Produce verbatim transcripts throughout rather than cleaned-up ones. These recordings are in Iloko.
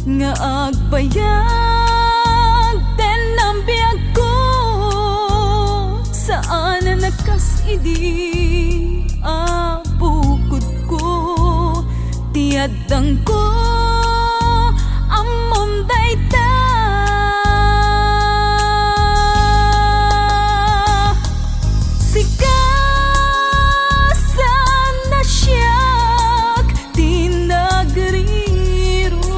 nga agbayag ten biagko, saan a kas idi a bukodko ti addangko, ammom dayta. Sika saan a siak ti nagriro.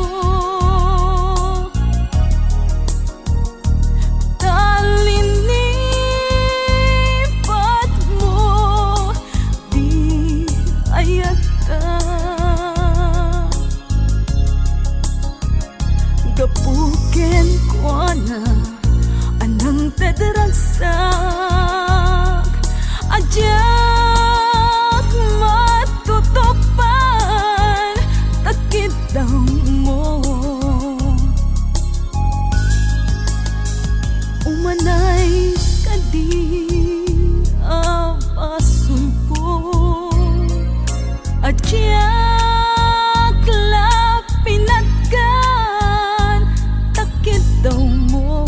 Talinipat mo di ayat ta. Gapu kenkuana a nangted ragsak a diak matutupan ta kiddaw mo. Umanay kadi a basolko a diak la pinatgan ta kiddaw mo.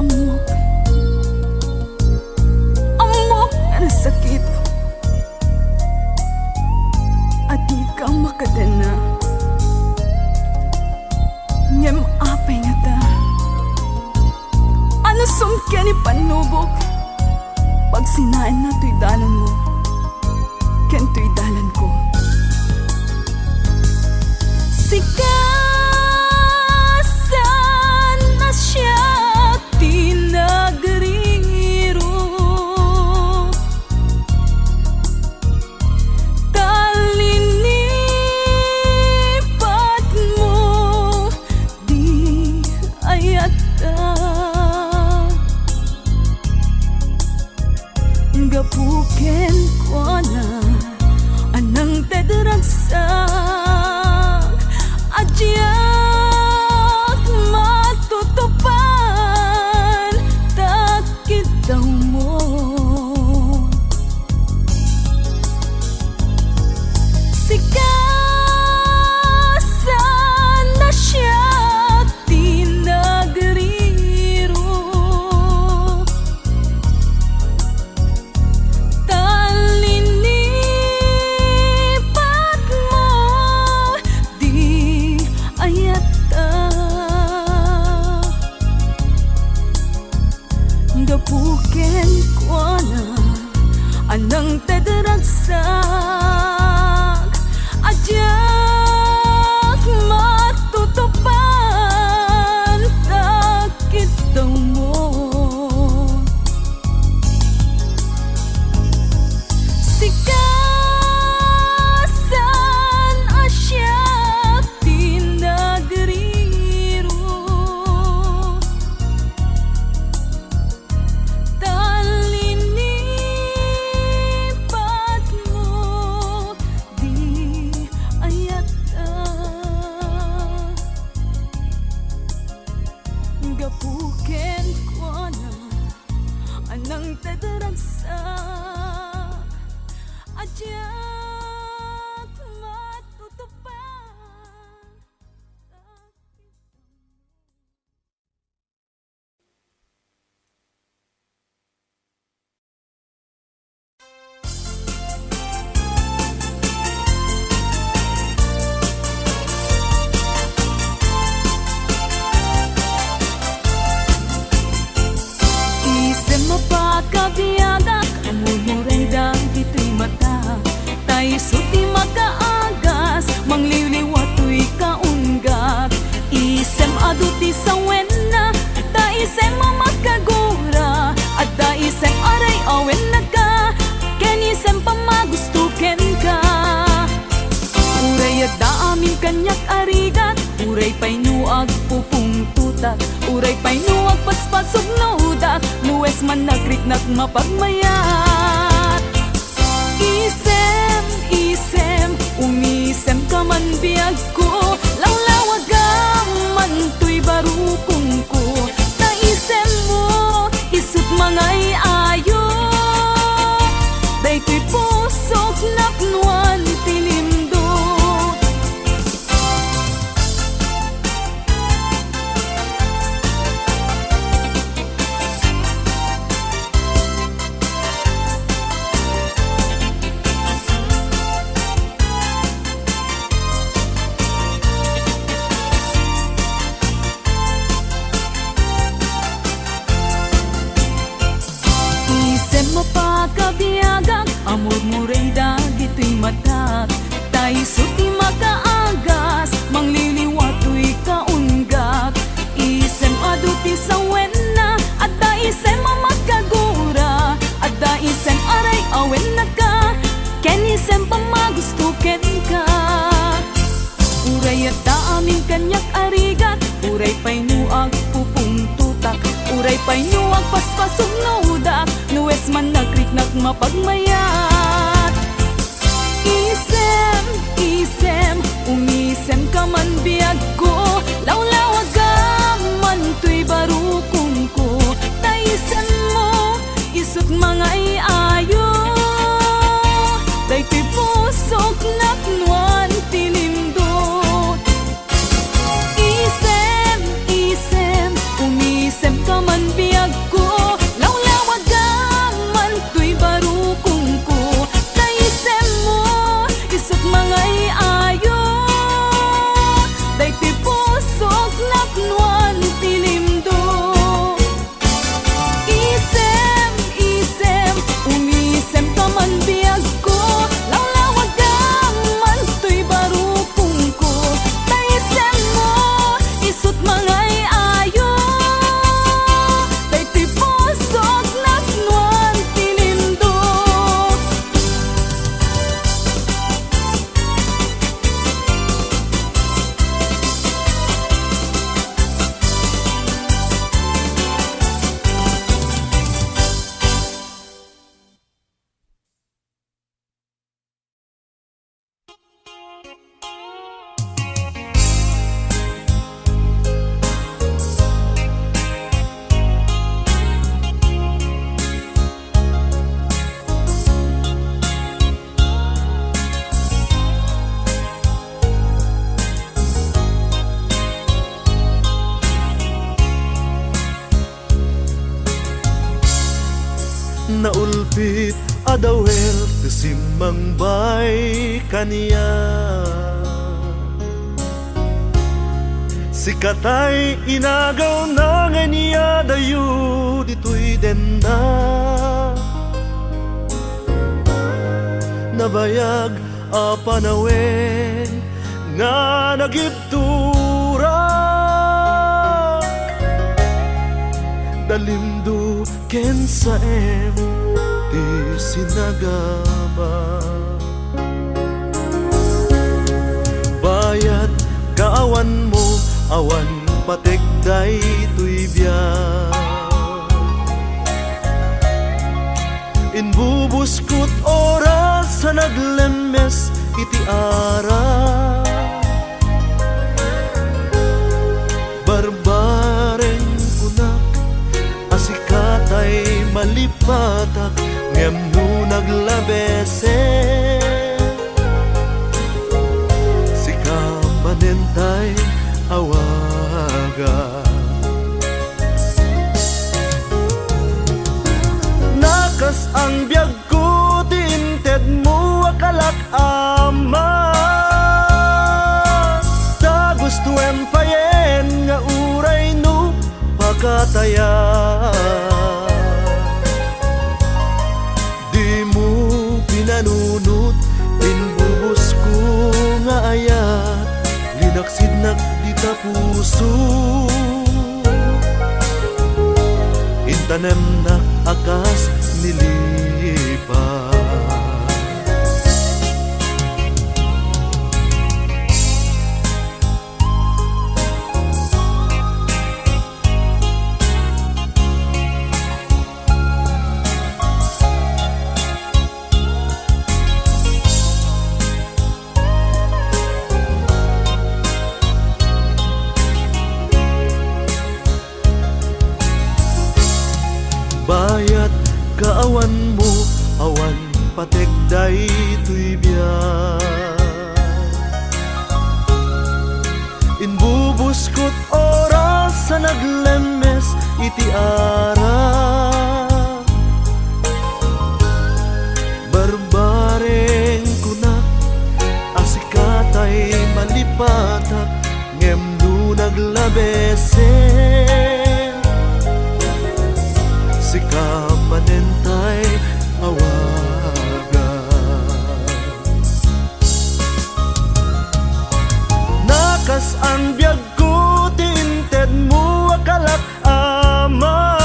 Ammok. Ammok nga nasakit a dika makadenna. Ngem apay ngata? Anusum ken ipannubok, pagsinaenna toy dalanmo ken toy dalanko. Sika saan a siak ti nagriro. Talinipat mo di ayat ta. Gapu kenkuana a nangted ragsak a diak matutupan ta kiddaw mo. Sika saan a siak ti nagriro. Talinipat mo di ayat ta. Gapu kenkuana a nangted ragsak a diak matutupan ta kiddaw mo. Sika saan a siak ti nagriro. Talinipat mo di ayat ta. Gapu kenkuana a nangted ragsak a diak matutupan. Isem a pakabiagak, amurmuray dagitoy mata. Ta isu ti makaagas, mangliwliwa toy kaunggak. Isem adu ti sawenna, ta isem a makagura. Adda isem a ray-awenna ka, ken isem pammagusto kenka. Uray adda amin kaniak a rigat, uray pay no agpupungtotak, uray pay no agpaspasugnodak, no wes man nagriknak mapagmayat. Isem, isem, umisemka man biagko, lawlawagam man toy barukongko. Ta isemmo, isut mangay-ayo. Daytoy Pay no agpaspasugnodak, no wes man nagriknak mapagmayat. Isem, isem, umisem ka man biagko, lawlawagam man toy barukongko, ta isemmo, isut' mangay-ayo. Daytoy pusok napnoan ti limdo. Isem, isem, umisem ka man biagko, lawlawagam man toy barukongko, ta isemmo, isut' mangay-ayo. Daytoy pusok napnoan ti limdo. Isem, isem, umisem ka man biagko, lawlawagam man toy barukongko, ta isemmo, isut' mangay-ayo. Daytoy pusok napnoan ti limdo. Naulpit a dawel ti simmangbay kaniak. Sikatay inagawna nga inyadayo ditoy denna. Nabayag a panawen nga nagibturak. Dalimdo ken saem ti sinagaba. Bayat kaawanmo, awan pateg daytoy biag. Imbubuskot oras a naglemmes iti ara. Barbareng kunak a sikatay malipatak, ngem no naglabesen, sika manen tay awaga. Nakas-ang biagko ti intedmo a kalak, Ama, ta gustoem payen nga uray no pakatayan. Dimo pinanunot ti imbubusko nga ayat, linaksidnak dita puso. Intanemnak a kas ni lipa. Bayat kaawanmo, awan pateg daytoy biag. Imbubuskot oras a naglemmes iti ara. Barbareng kunak a sikatay malipatak, ngem no naglabesen, sika manen tay awagan. Nakas-ang biagko ti intedmo a kalak, Ama,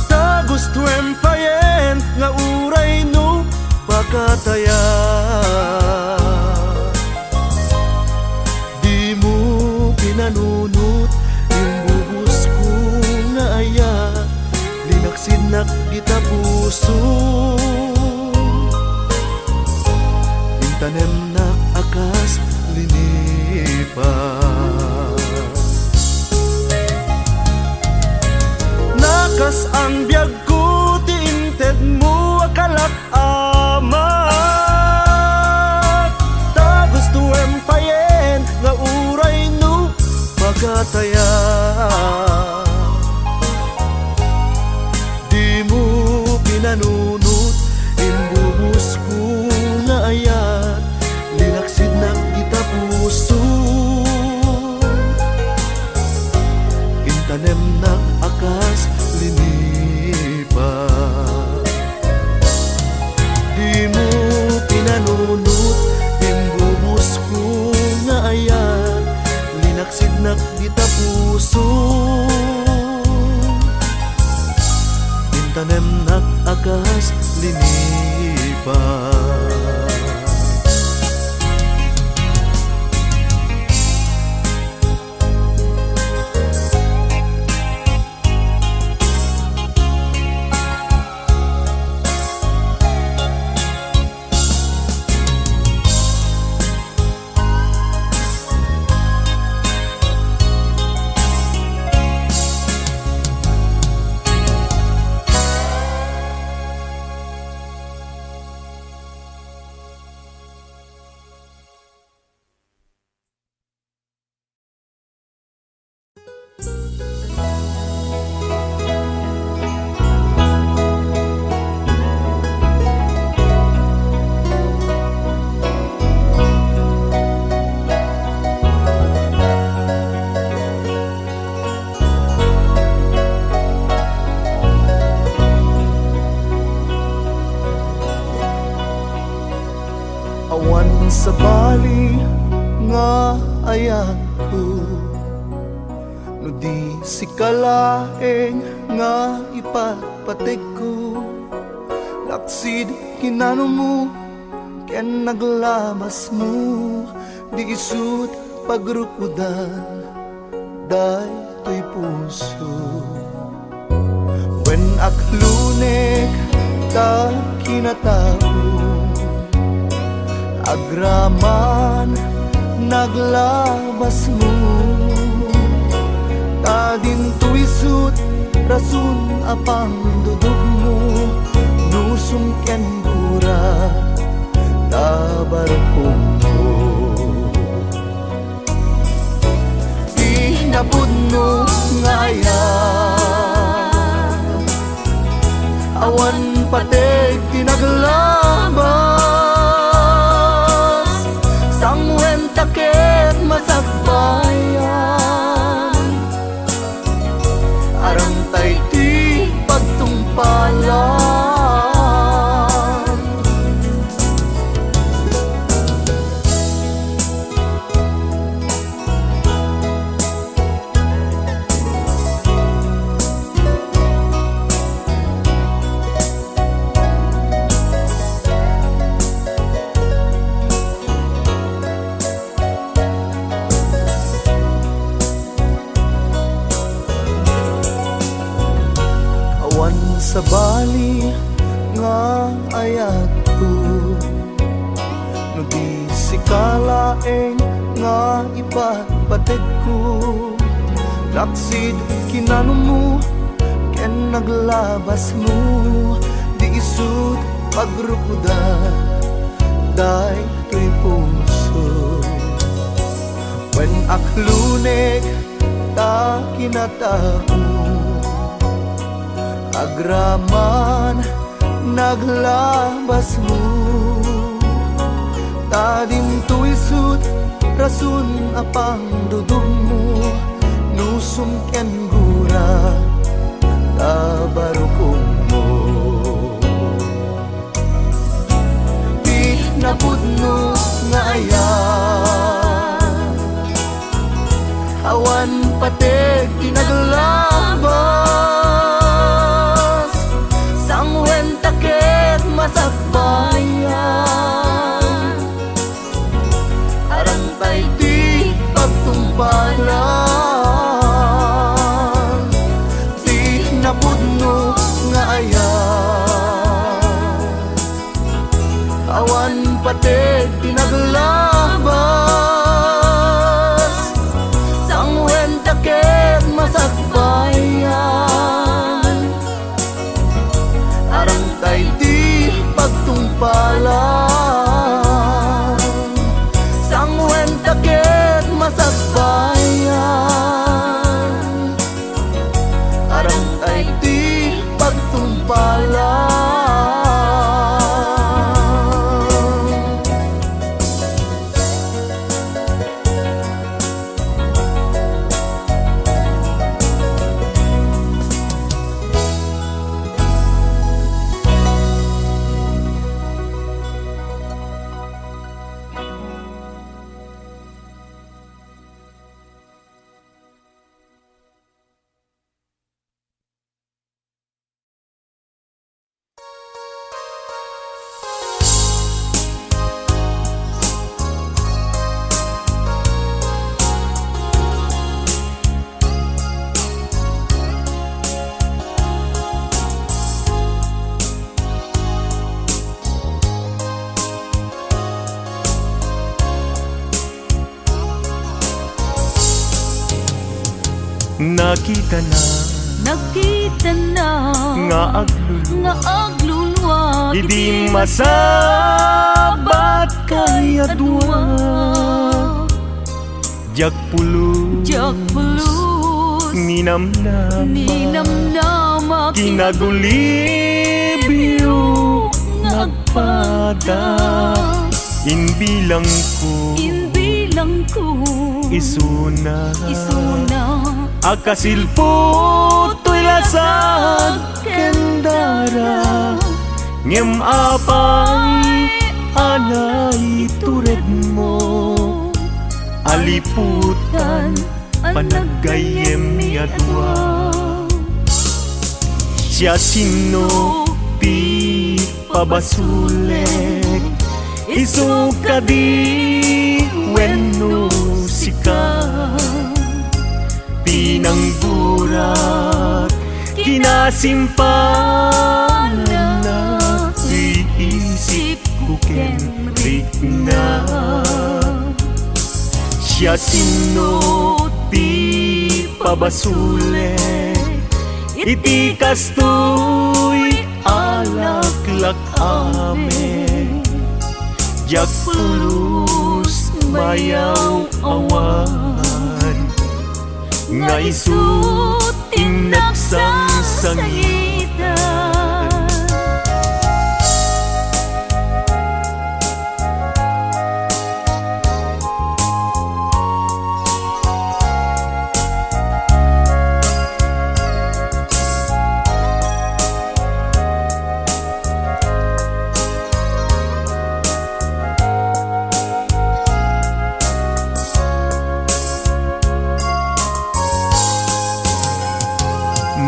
ta gustoem payen nga uray no pakatayan. Dimo pinanunot imbubusko Su, intanemnak a kas linipas. Nakasaan biagko ti intedmo a kalak-amak. Ta gustoem payen nga uray no pagatayak. Dimo pinanunot, imbubosko nga ayat, linaksidnak dita puso. Intanemnak a kas linipas. Dimo pinanunot, imbubosko nga ayat, linaksidnak dita puso. Intanemnak a kas linipas. Awan sabali nga ayatko no di sika laeng nga ipatpategko. Laksid kinanumo ken naglabasmo, di isut' pagrukodan daytoy puso. Wen aklunek ta kinatao, agraman naglabasmo, ta dinto isut' rason a pangdudugmo, nusum ken gura ta barukommo. Ti napudno nga ayat, awan pateg ti naglabas, sanguen ta ket masakbayan. Arantay ti pagtungpalan. Awan sabali nga ayatko no di sika laeng nga ipatpategko. Laksid kinanumo ken naglabasmo, di isut' pagrukodan daytoy puso. Wen aklunek ta kinatao, agraman naglabasmo, ta dinto isut' rason a pangdudugmo, nusum ken gura ta barukommo. Ti napudno nga ayat, awan pateg ti naglabas, sanguen ta ket masakbayan. Arantay ti pagtungpalan. Ti napudno nga ayat, Ted ti naglabas, sanguen ta ket masakbayan. Arantay ti pagtungpalan, sanguen ta ket masakbayan. Arantay ti pagtungpalan. Nakitana, nakitana nga agluluwa, nga agluluwa idi masabat kay a dua. Diak pulos, diak pulos ninamnama, ninamnama kinagulibyo nga agpada. Inbilangko, inbilangko isuna, isuna a kasilput toy lasag ken dara. Ngem apay a naituredmo a liputan panaggayyemmi a dua. Siasino ti pabasolek, isu kadi wenno sika? Pinanggurak, kinasimpalanna, iisipko ken rikna. Siasino ti pabasolek iti kastoy a laklak-amek? Diak pulos mayaw-awan nga isu ti nagsangsangitan.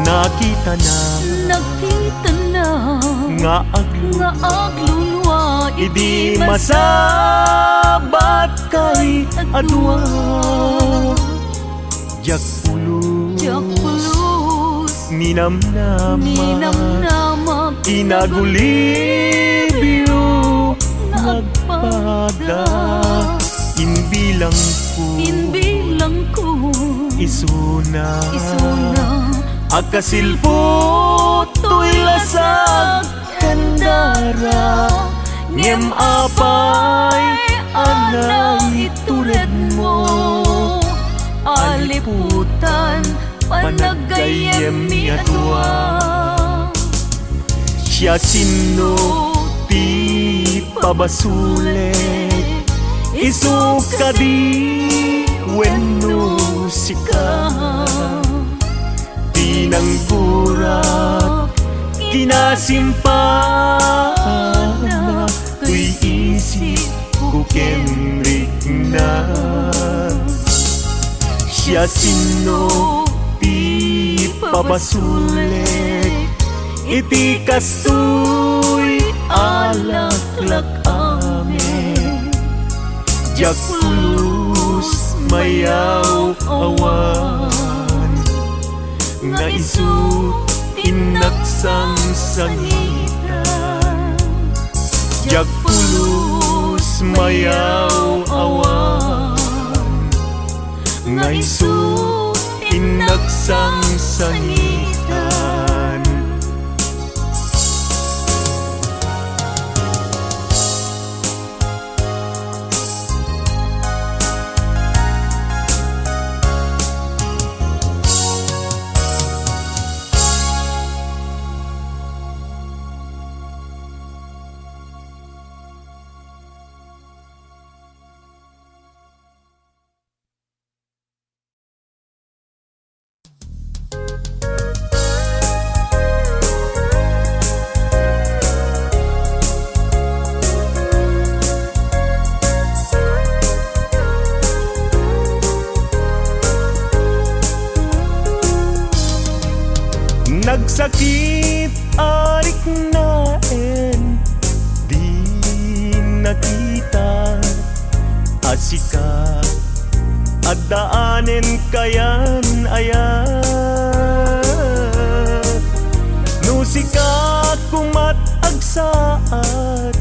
Nakitana, nakitana nga agluluwa, nga agluluwa idi masabat kay a dua. Diak pulos, diak pulos ninamnama, ninamnama kinagulibyo nga agpada. Inbilangko, inbilangko isuna, isuna a kasilput toy lasag ken dara. Ngem apay a naituredmo a liputan panaggayyemmi a dua? Siasino ti pabasolek, isu kadi wenno sika? Pinanggurak, kinasimpalanna, toy isipko ken rikna. Siasino ti pabasolek, iti kastoy a laklak-amek? Diak pulos mayaw-awan nga isu ti nagsangsangitan. Diak pulos mayaw-awan, nga isu ti nagsangsangitan. Nagsakit a riknaen, di nakita a sika, addaanen kayan-ayat. No sika komat agsaad,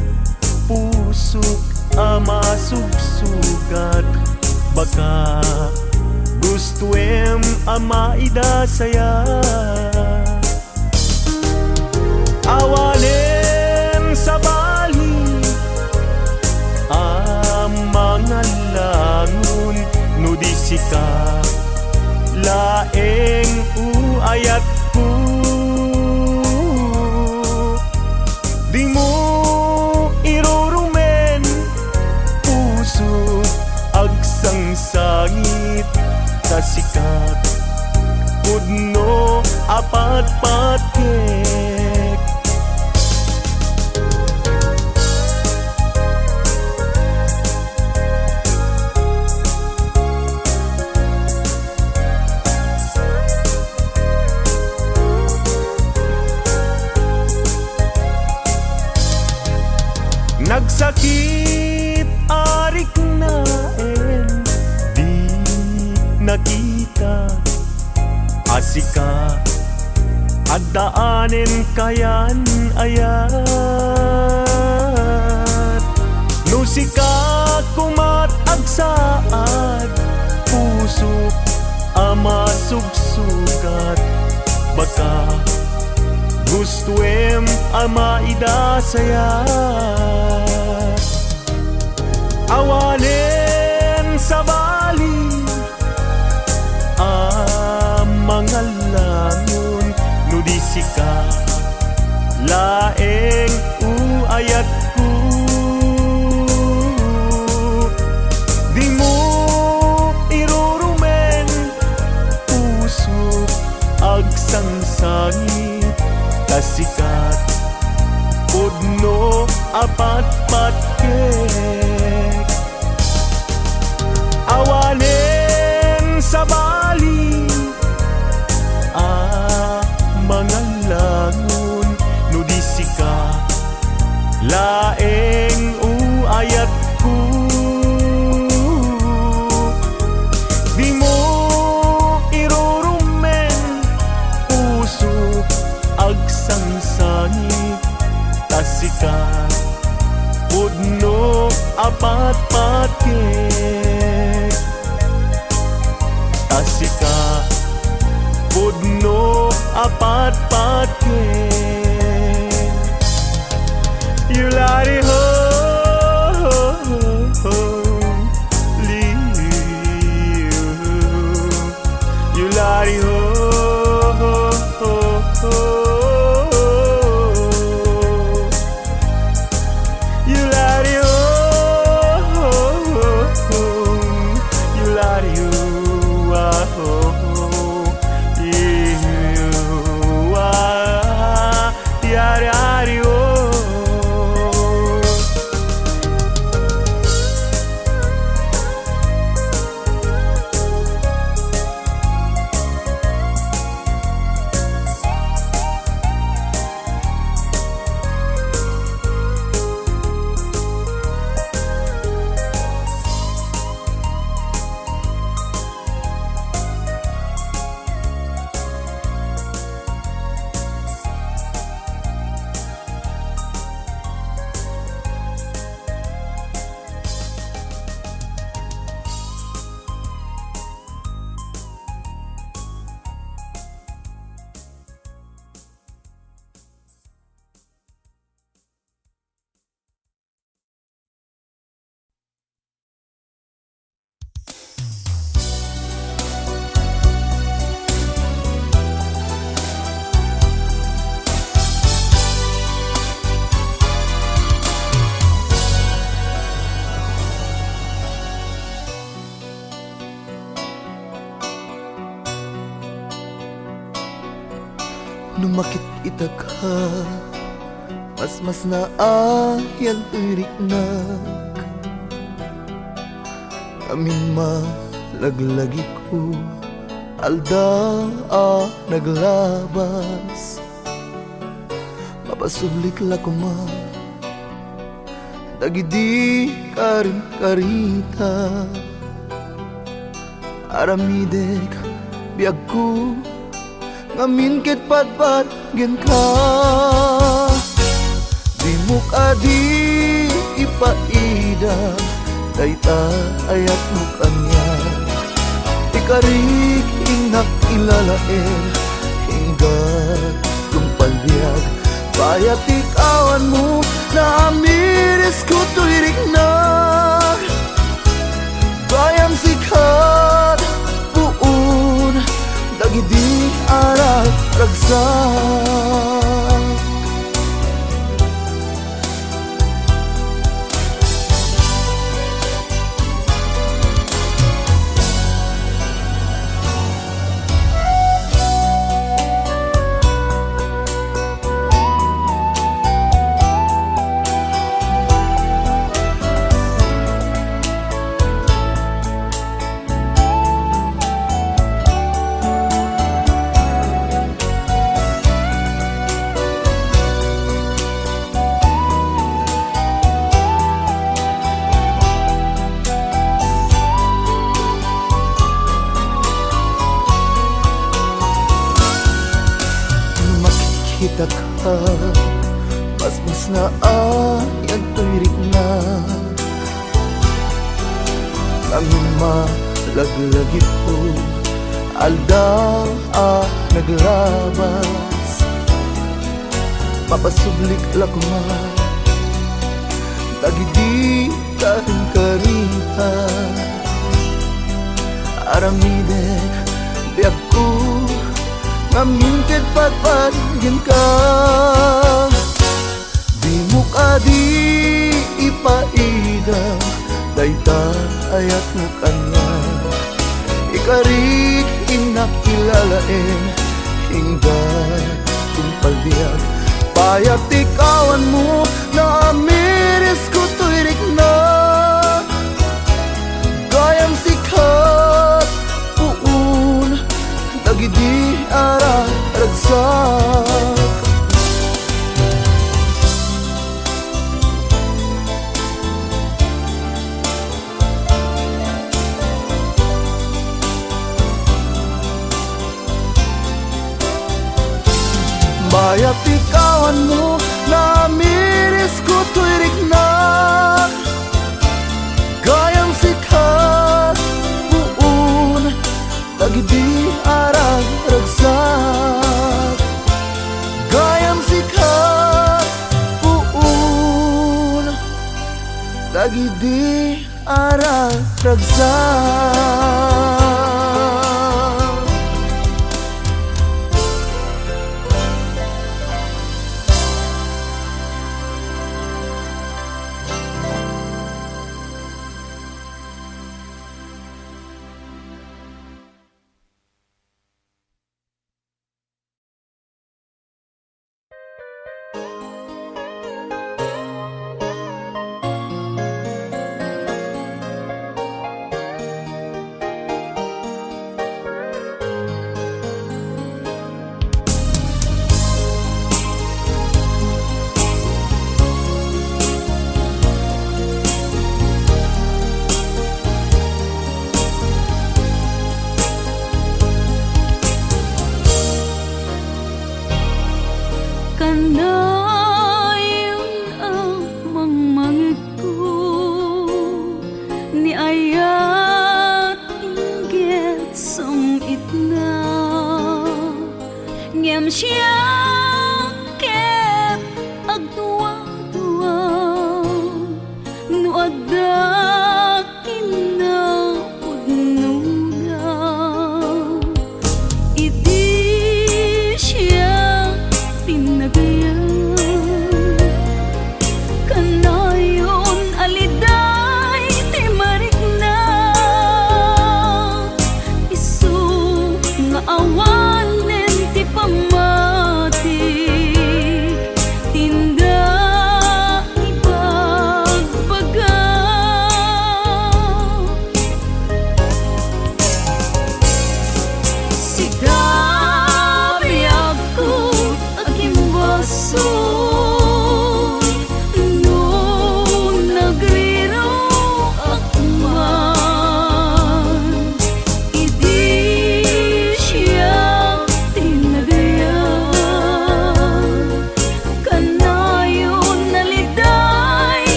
pusok a masugsugat, baka gustoem a maidasayat. Awanen sabali a mangallangon no di sika laeng o ayatko. Dimo irurumen, puso, agsangsangit, ta sika pudno a patpatkek. Nagsakit a riknaen, di nakita a sika, addaanen kayan-ayat. No sika komat agsaad, puso a masugsugat, baka gustoem a maidasayat. Awanen sabali a mangallangon no di sika laeng o ayatko. Dimo irurumen, puso, agsangsangit, ta sika pudno a patpatkek. Awanen sabali a mangallangon no di sika laeng o ayatko. Dimo irurumen, puso, agsangsangit, ta sika pudno a patpatkek. Ta sika pudno a patpatkek. Yulari ho, ho, ho, liu. Yulari ho, ho, ho, ho. Yulari ho, ho, ho, ho. Yulari ho, ah, ho, ho. Iu, ah, yari, ari, ho. Makitkitak a, masmasna a yantoy riknak. Ngamin malaglagipko, aldaw a naglabas. Mapasublik la koma dagidi karin-karita. Aramidek biagko, ngamin ket patpat kenka. Dimo kadi ipaida dayta a yatmok ania. Ikarik, innak ilalaed, inggat, tungpal biag. Bayat ti kawanmo, naamiris ko toy riknak. Gayam sikat, puon, dagidi a ragragsak. Makitkitak a, masmasna a yantoy riknak. Ngamin malaglagipko, aldaw a naglabas. Mapasublik la koma dagidi karin-karita. Aramidek biagko, ngamin ket patpat kenka. Dimo kadi ipaida dayta a yatmok ania. Ikarik, innak ilalaed, inggat, tungpal biag. Bayat ti kawanmo, naamiris ko toy riknak. Gayam sikat, puon, dagidi a ragragsak. Bayat ti kawanmo, naamiris ko toy riknak. Gayam sikat, puon, dagidi a ragragsak. Gayam sikat, puon, dagidi a ragragsak.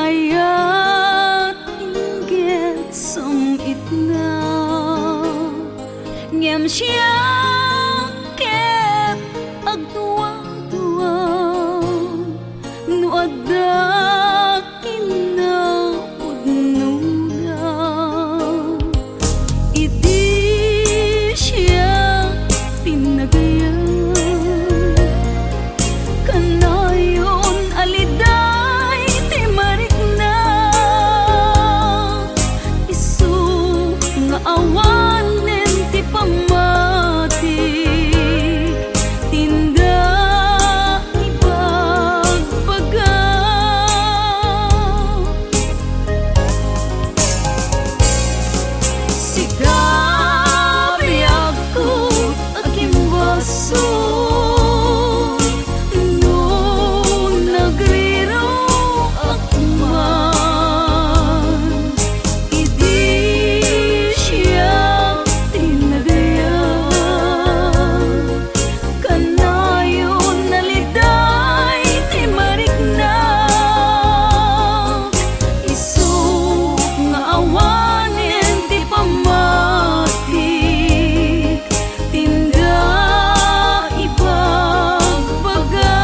Ayat inggit sam-itna, ngem siak ket agduadua no adda kinapudnona. Idi siak ti nagayat, kanayon a liday ti marikna. Isu nga awanen ti pammatik, tinda ibagbaga. Sika, biagko, a kimbasol, no nagriruak man, idi siak ti nagayat, kanayon a liday ti marikna. Isu nga awanen ti pammatik, tinda ibagbaga.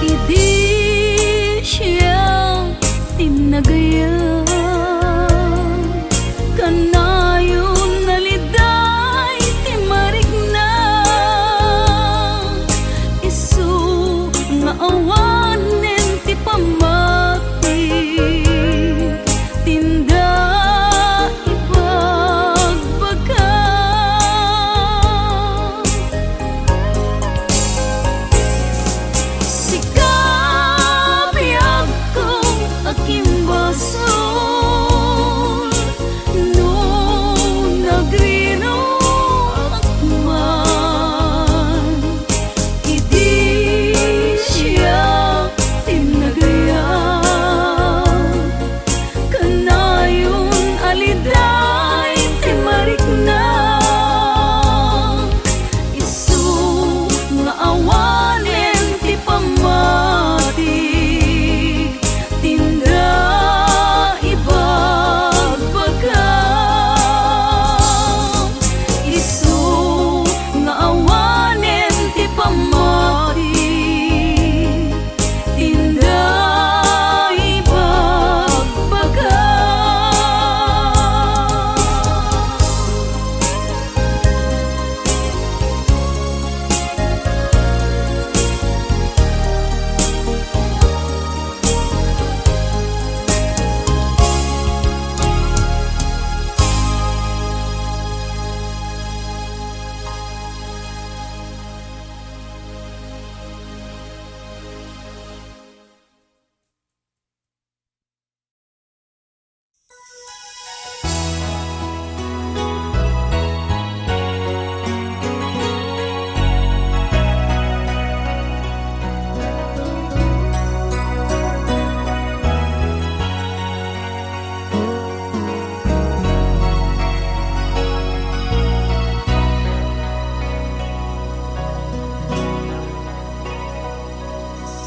Idi siak ti nagayat, kanayon a liday ti marikna. Isu nga awanen ti pammatik, tinda ibagbaga. Sika, biagko, a kimbasol, no nagriruak man, idi siak ti nagayat, kanayon a liday ti marikna. Isu nga awanen ti pammatik, tinda ibagbaga. Isu nga awanen ti pammatik, tinda ibagbaga.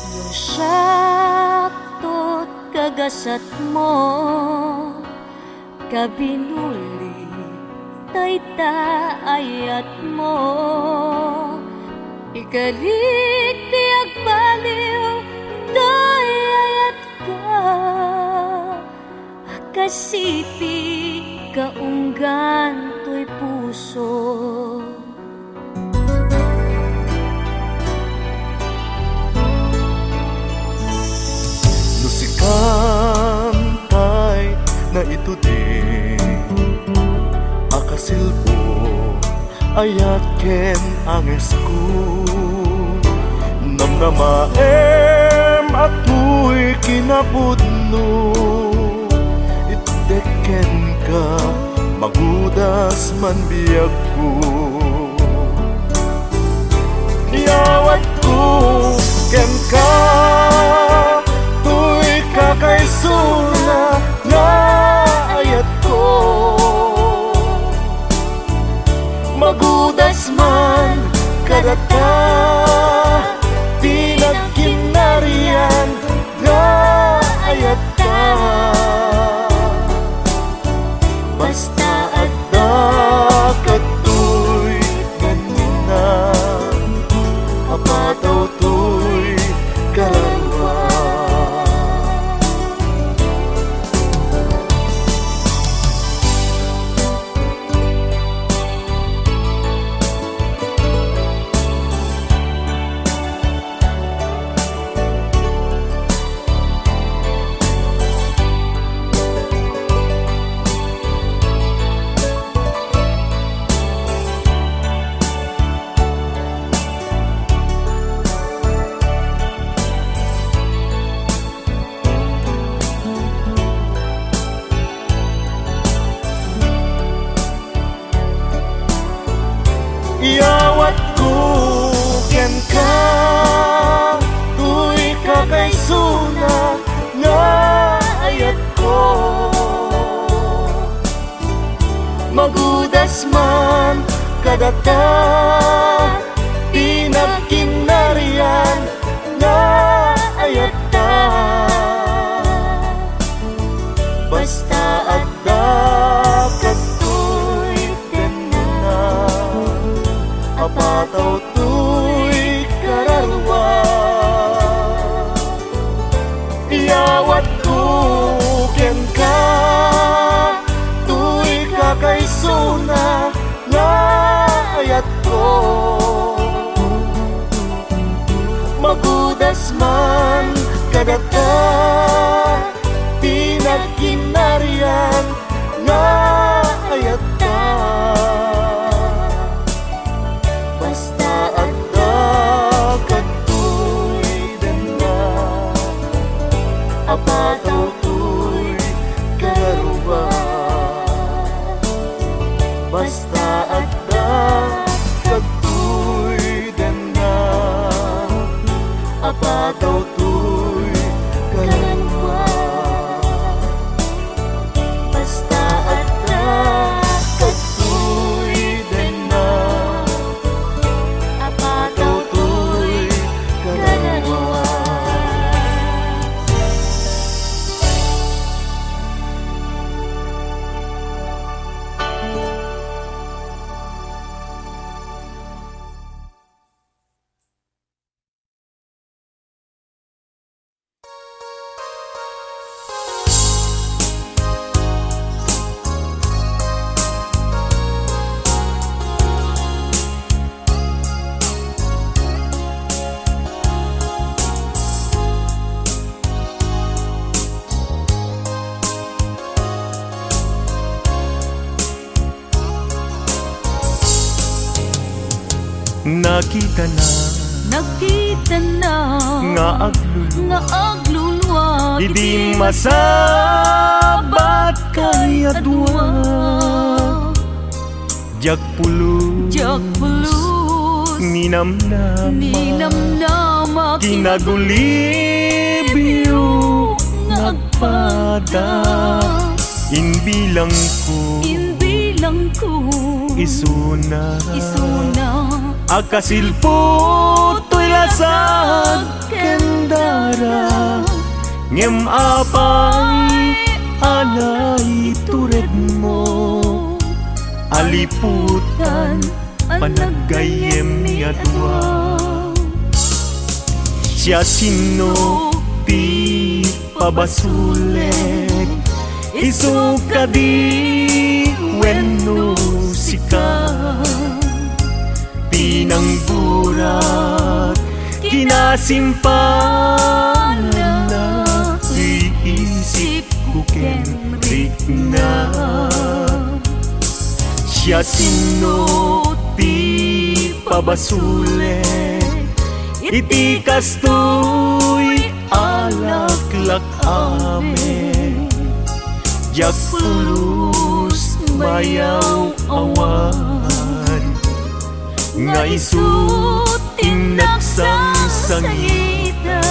No siak to't kagasatmo, kabinuli dayta ayatmo. Ikalik ti agbaliw dayta ayatka, a kasipi kaunggan toy puso. No sikan tay naitudi a kasilpo, ayat ken angesko, namnamaem Atoy kinapudno, ittek kenka, magudas man biagko. Iyawatko kenka, toy kakaisuna nga ayatko. Magudas man kadata ti nagkinarian nga ayatta. Basta adda kadtoy ganina, apatawtoy kararua. Iyawatko kenka, toy kakaisuna nga ayatko. Magudas man kadata ti nagkinarian nga ayatta. Basta adda kadtoy denna, apatawtoy kararua. Iyawatko kenka, toy kakaisuna nga ayatko. Magudas man kadata ti nagkinarian nga ayatta. Basta adda kadtoy denna, apatawtoy kararua. Basta adda kadtoy denna, apatawtoy kararua. Basta adda kadtoy denna, apatawtoy kararua. Nakitana, nakitana nga agluluwa, nga agluluwa idi masabat kayat dua. Diak pulos, diak pulos, ninamnama, ninamnama, kinagulibyo nga agpada. Imbilangko, imbilangko isuna, isuna a kasilput toy lasag ken dara. Ngem apay a naituredmo a liputan a naggayyemmi a dua. Siasino ti pabasolek, isu kadi wenno sika? Pinangburak, kinasimpalanna, iisipko ken rikna. Siasino ti pabasolek iti kastoy a alaklak amin. Diak pulos mayaw-awan nga isu ti nagsangsangitan.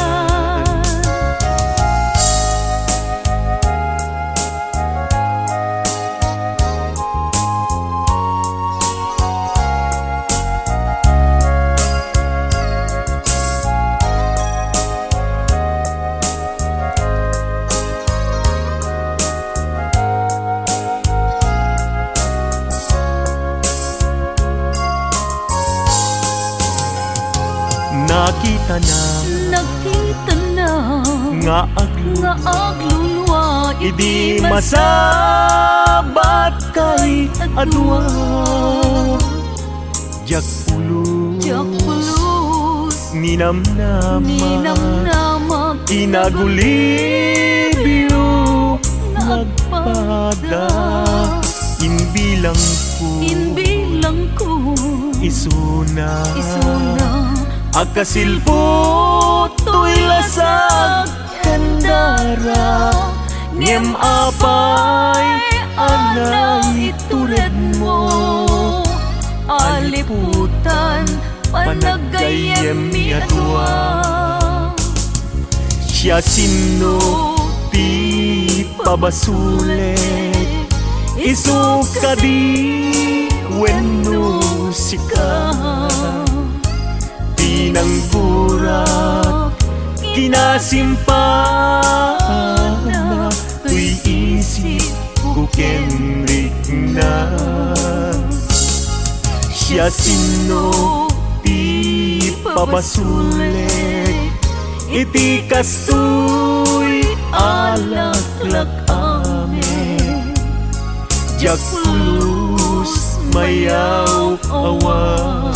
Nakitana, nakitana nga aglu-, nga aglulua idi masabat kay a dua. Diak pulos, diak pulos ninamnama, ninamnama, kinagulibyo nga agpada. Inbilangko, inbilangko isuna, isuna a kasilpo toy lasag ken dara. Ngem apay a naituredmo a liputan panaggayyemmi a dua. Siasino ti pabasolek, isu kadi wenno sika? Pinanggurak, kinasimpana toy isipko ken rikna. Siasino ti pabasolek iti kastoy a laklak amin? Diak pulos mayaw-awan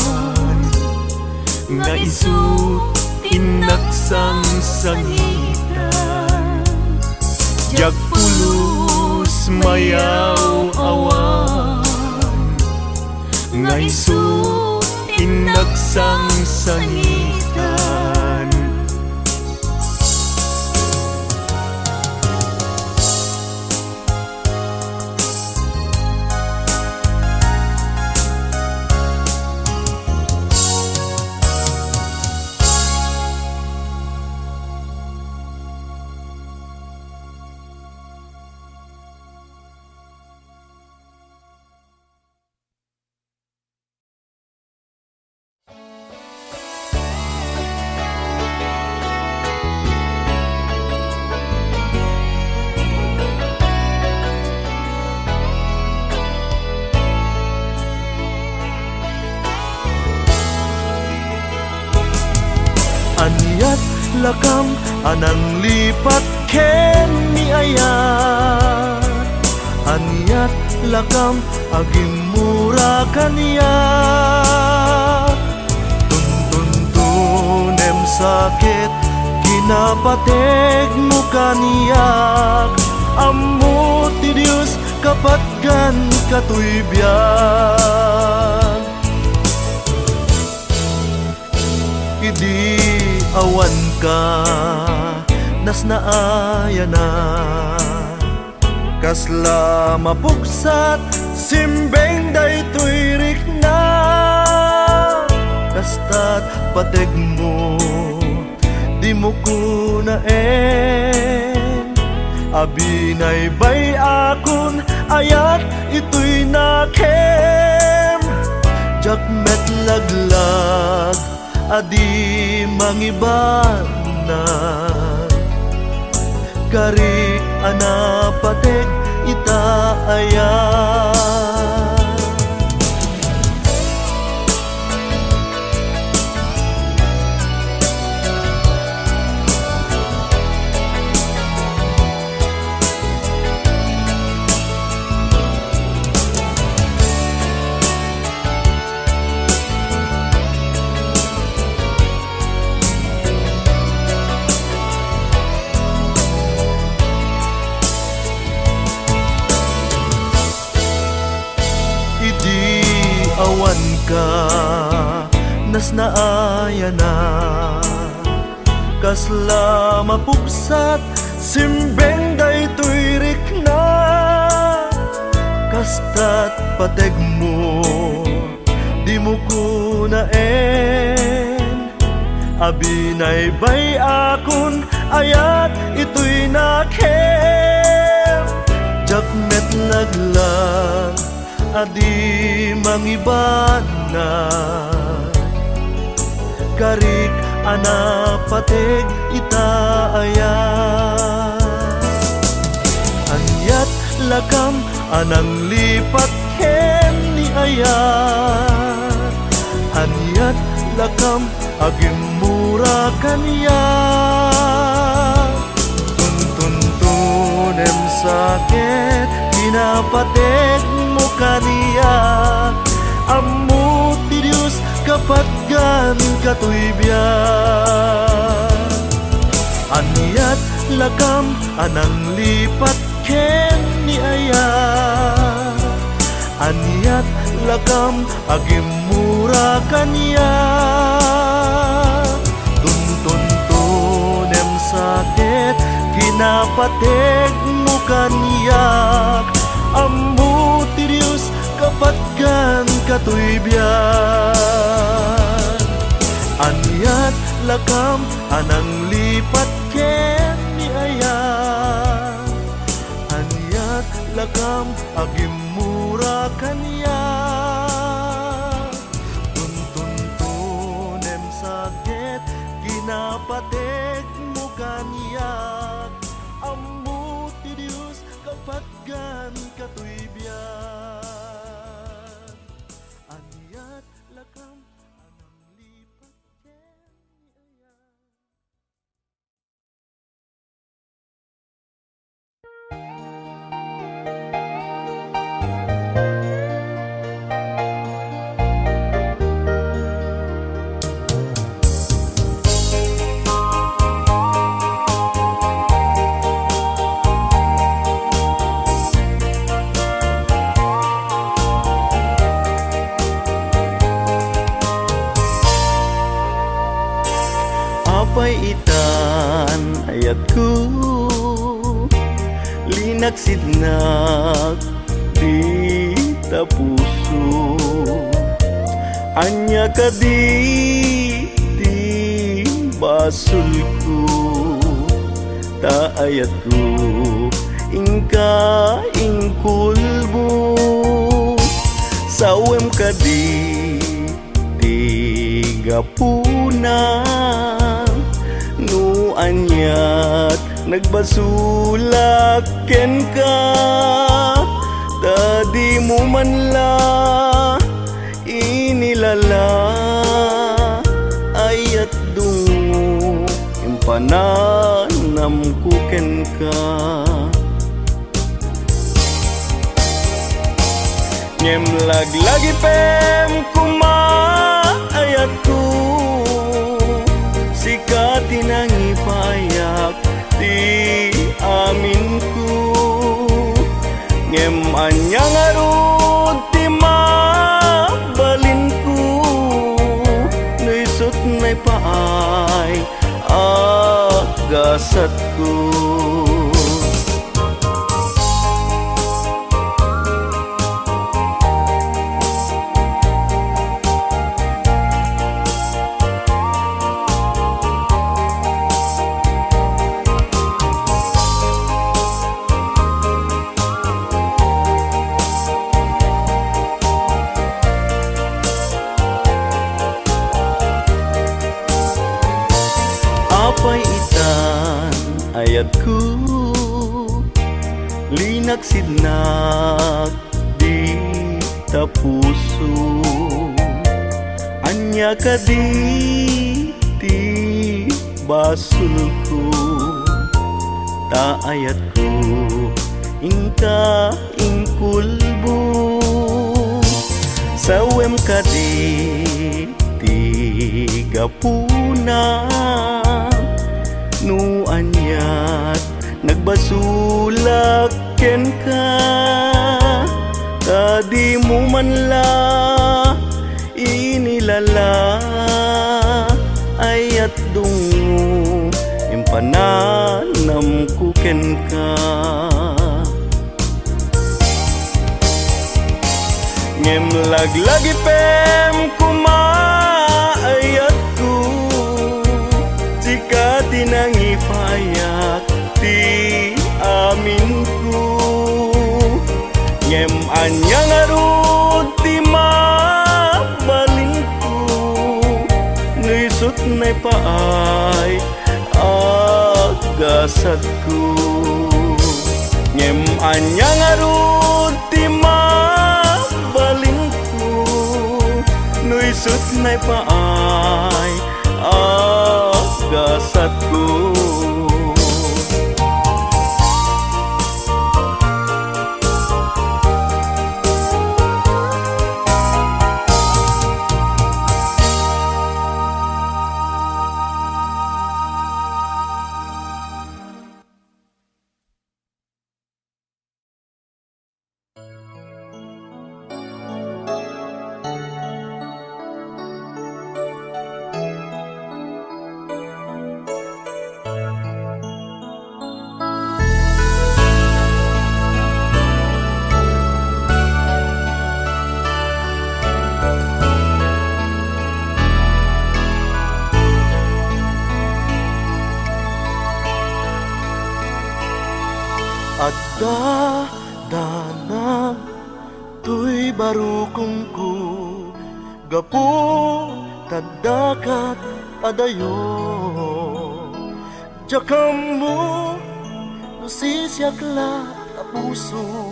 nga isu ti nagsangsangitan. Diak pulos mayaw-awan nga isu ti nagsangsangitan. Aniat lakam a nanglipat ken ni aya? Aniat lakam a gimmura kaniak? Tuntuntunem sakit, kinapategmo kaniak. Ammo ti Dios kapatgan katoy biag. Idi awanka, nasnaayanak. Kasla mapugsat, simbeng daytoy rikna. Kasta't pategmo, dimo kunaen a binaybay-akon, ayat itoy nakem. Diak met laglag a di mangibanag. Karik a napateg ita aya? Idi awanka, nasnaayanak. Kasla mapugsat, simbeng daytoy rikna, kasta't pategmo, dimo kunaen a binaybay-akon, ayat itoy nakem. Diak met laglag a di mangibanag, karik a napateg ita aya. Aniat lakam a nanglipat ken ni aya. Aniat lakam a gimmura kaniak. Tuntuntunem sa ket kinapategmo kaniak. Ammo ti Dios kapatgan katoy biag. Aniat lakam a nanglipat ken ni aya. Aniat lakam a gimmura kaniak. Tuntuntunem sa ket kinapategmo kaniak. Ammo ti Dios kapatgan katoy biag. Aniat lakam a nanglipat ken ni aya. Aniat lakam a gimmura kaniak. Tuntuntunem sa ket kinapategmo kaniak. Ammo ti Dios kapatgan katoy biag. Aniat lakam a nanglipat ken ni aya. Apay itan, ayatko, linaksidnak dita puso. Ania kadi ti basolko? Ta ayatko, inka inkulbo. Sawem kadi ti gapuna no aniat nagbasolak kenka? Ta dimo man la inilala, ayat dungngo, impananamko kenka. Ngem laglagipem koma, ayatko, sika ti nangipayak ti aminko. Ngem ania ngarud ti mabalinko no isut' naipaay a gasatko? Apay itan, ayatko, linaksidnak dita puso. Ania kadi ti basolko? Ta ayatko, inka inkulbo. Sawem kadi ti gapuna no aniat nagbasolak kenka? Ta dimo man la inilala, ayat dungngo, pananamko kenka. Ngem laglagipem koma, ayatko, sika ti nangipayak ti aminko. Ngem ania ngarud ti mabalinko no isut' naipaay a gasatko? Ngem ania ngarud ti mabalinko no isut' naipaay a gasatko? Adda danag toy barukongko, gapu ta addakat adayo. Diak ammo no sisiak la ta puso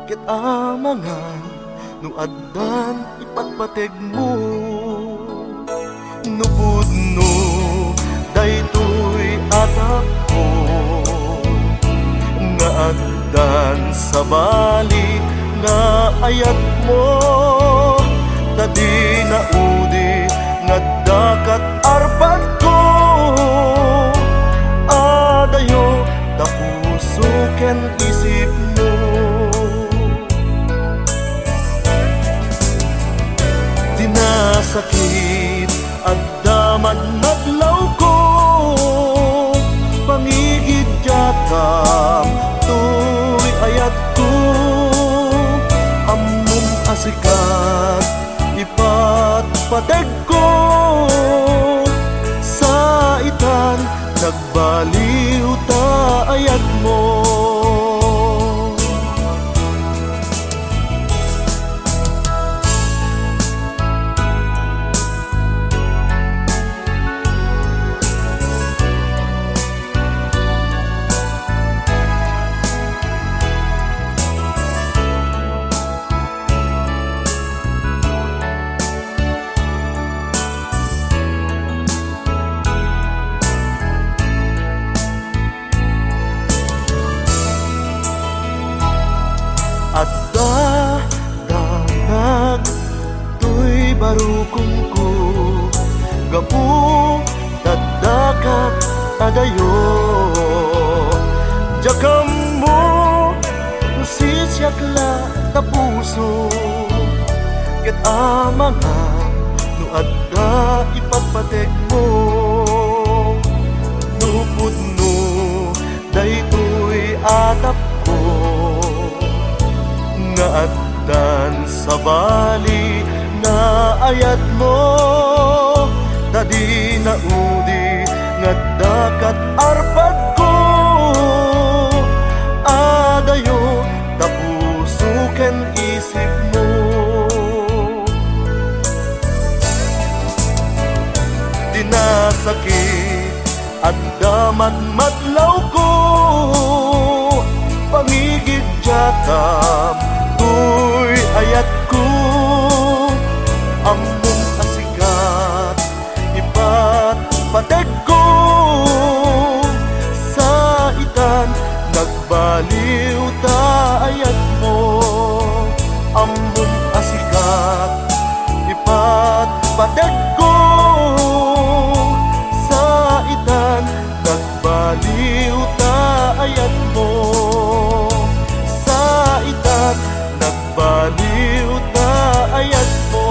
ket amangan no addan ipatpategmo. No pudno daytoy a tappo nga addan sabali nga ayatmo, ta dina udi nga addakat arpadko. Adayo ta puso ken isipmo. Dina sakit adda madmadlawko, pangigiddiatam toy ayatko. Ammom a sikat ipatpategko, saitan nagbaliw ta ayatmo. Adda danag toy barukongko, gapu ta addakat adayo. Diak ammo no sisiak la ta puso ket amangan no adda ipatpategmo. No pudno daytoy a tappo nga addan sabali nga ayatmo, ta dina udi nga addakat arpadko. Adayo ta puso ken isipmo. Dina sakit adda madmadlawko, pangigiddiatam toy ayatko. Ammom a sikat ipatpategko, saitan nagbaliw ta ayatmo. Ammom a sikat ipatpategko, saitan nagbaliw ta ayatmo. Saitan nagbaliw ta ayatmo.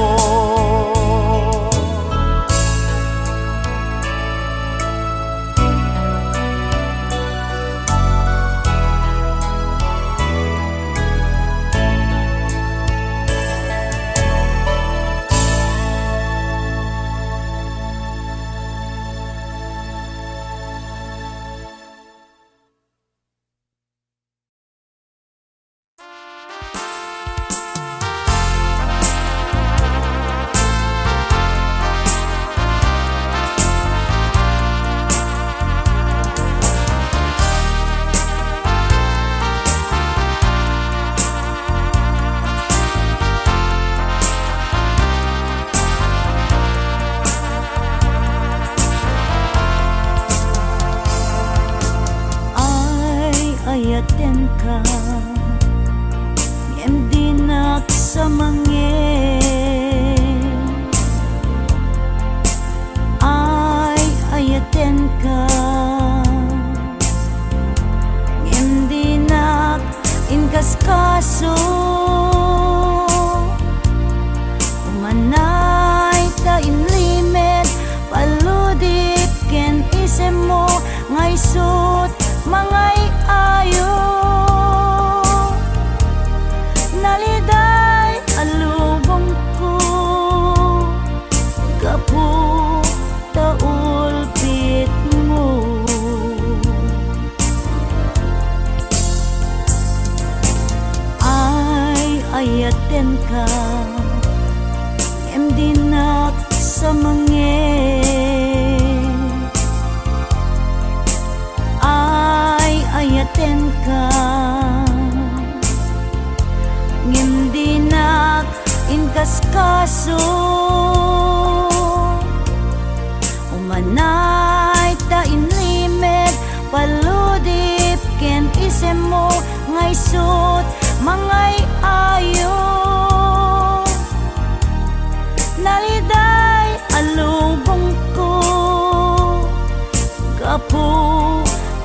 Ay-ayatenka, ngem dinak sa mangngeg. Ay-ayatenka, ngem dinak inkaskaso. Umanay ta inlimed, paludip ken isemmo nga isut' mangay-ayo. Naliday a lubongko, gapu ta ulpitmo. Ay-ayatenka, ngem dinak sa mangngeg. Ay-ayatenka, ngem dinak inkaskaso. Umanay ta inlimed, paludip ken isemmo nga isut' mangay-ayo. Naliday a lubongko, gapu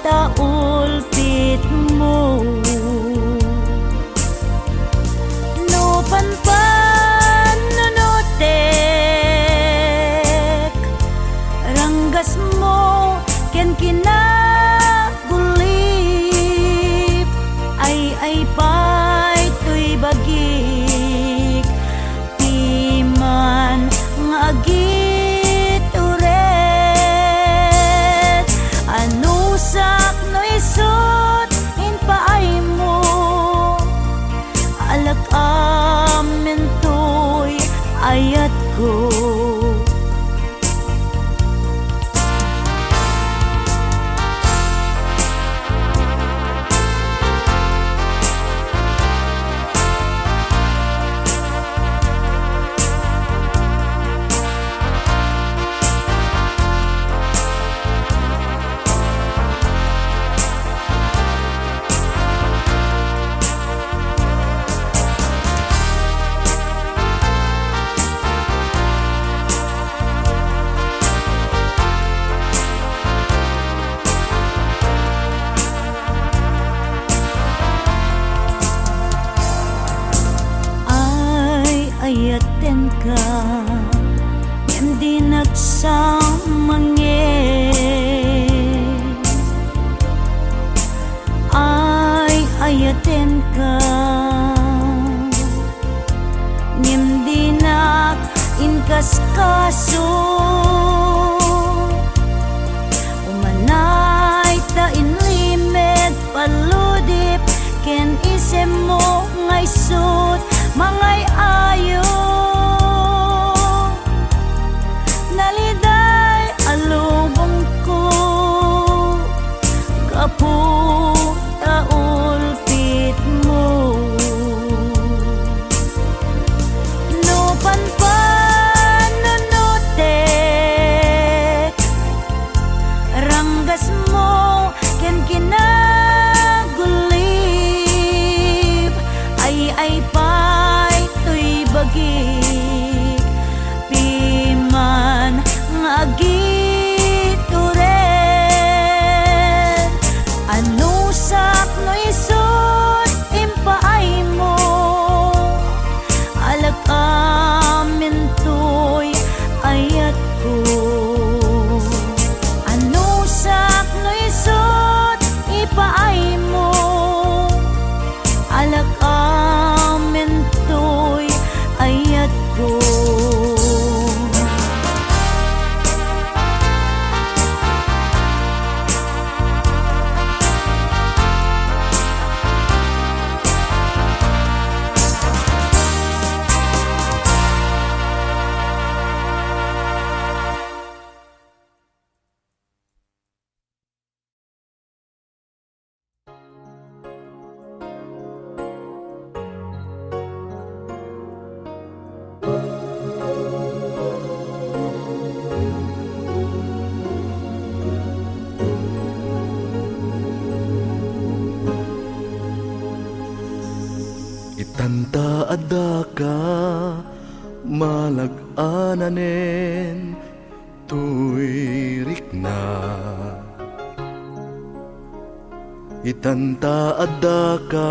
ta ulpitmo. No panpanunotek, ranggasmo ken kinagulip, ay-ay pay toy bagik, diman nga agitured. Anusak no isut' impaaymo, alak-amen toy ayatko. Ay-ayatenka, ngem dinak sa mangngeg. Ay-ayatenka, ngem dinak inkaskaso. Umanay ta inlimed, paludip ken isemmo nga isut' mangay-ayo. Naliday a lubongko, gapu ta ulpitmo. No panpanunotek, ranggasmo Itanta addaka malag-ananen toy rikna. Itanta addaka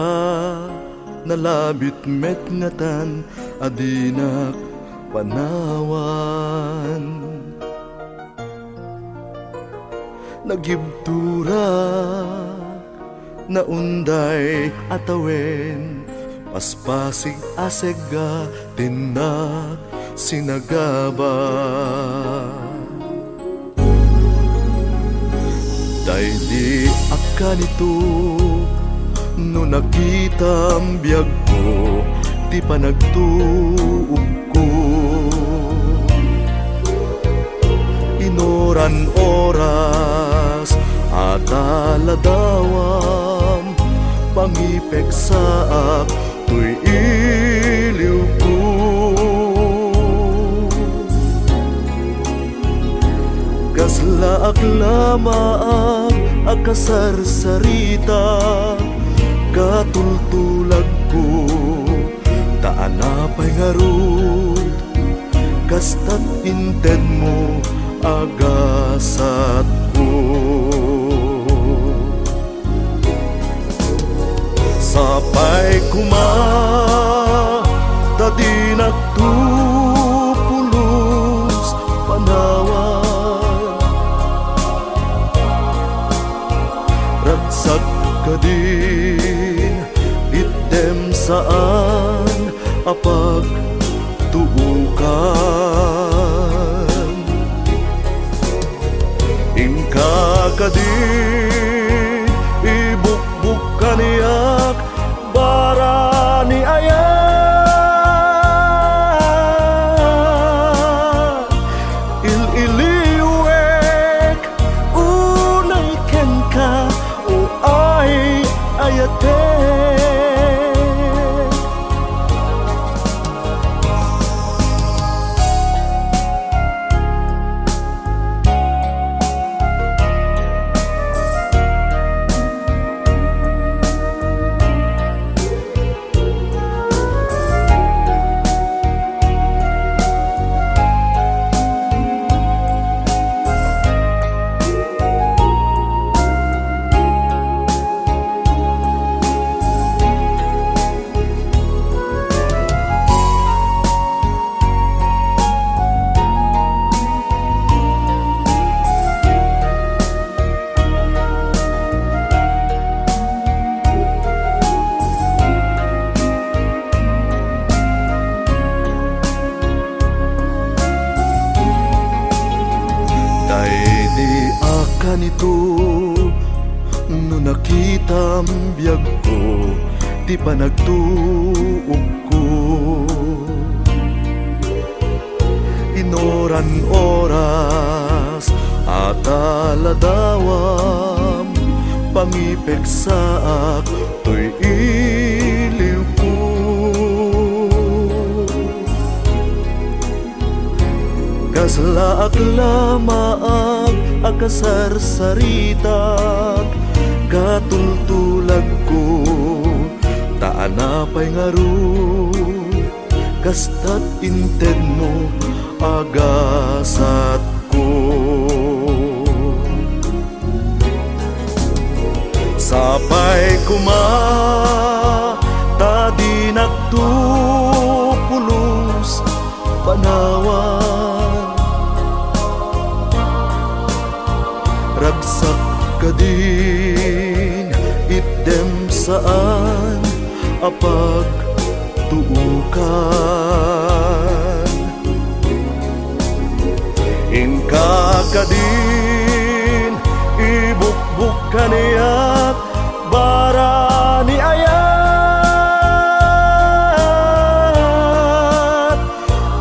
nalabit met ngatan a dinak panawan. Nagibturak, naunday a tawen, paspasig a segga, tinnak sinagaba. Daydi a kanito, no nakitam biagko ti panagtuokko. Inoran oras a taladawam, pangipeksaak toy iliwko. Kaslaak la maag a kasarsarita, katultulagko, ta anapay ngarud, kastat intedmo a gasatko. Sapay koma ta dinakto pulos panawan. Ragsak kadin, itdem saan a pagtuokan. Inka kadin, ibukbuk kaniak barani ayat. Il-iliwek unay kenka, o ay ayatek. Daydi a kanito, no nakitam biagko ti panagtuokko. Inoran oras a taladawam, pangipeksaak toy iliwko. Kaslaak la maag a kasarsaritak, katultulagko, ta anapay ngarud, kastat intedmo a gasatko. Sapay koma ta dinakto pulos panawan. Ragsak kadin, itdem saan a pagtuokan. Inka kadin, ibukbuk kaniak barani ayat.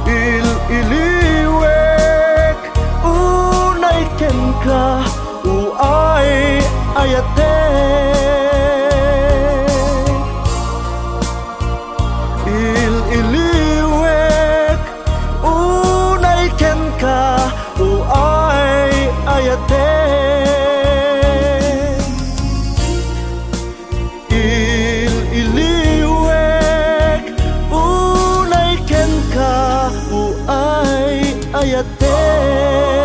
Il-iliwek unay kenka, o ay ayatek. Il-iliwek unay kenka, o ay ayatek. yadde.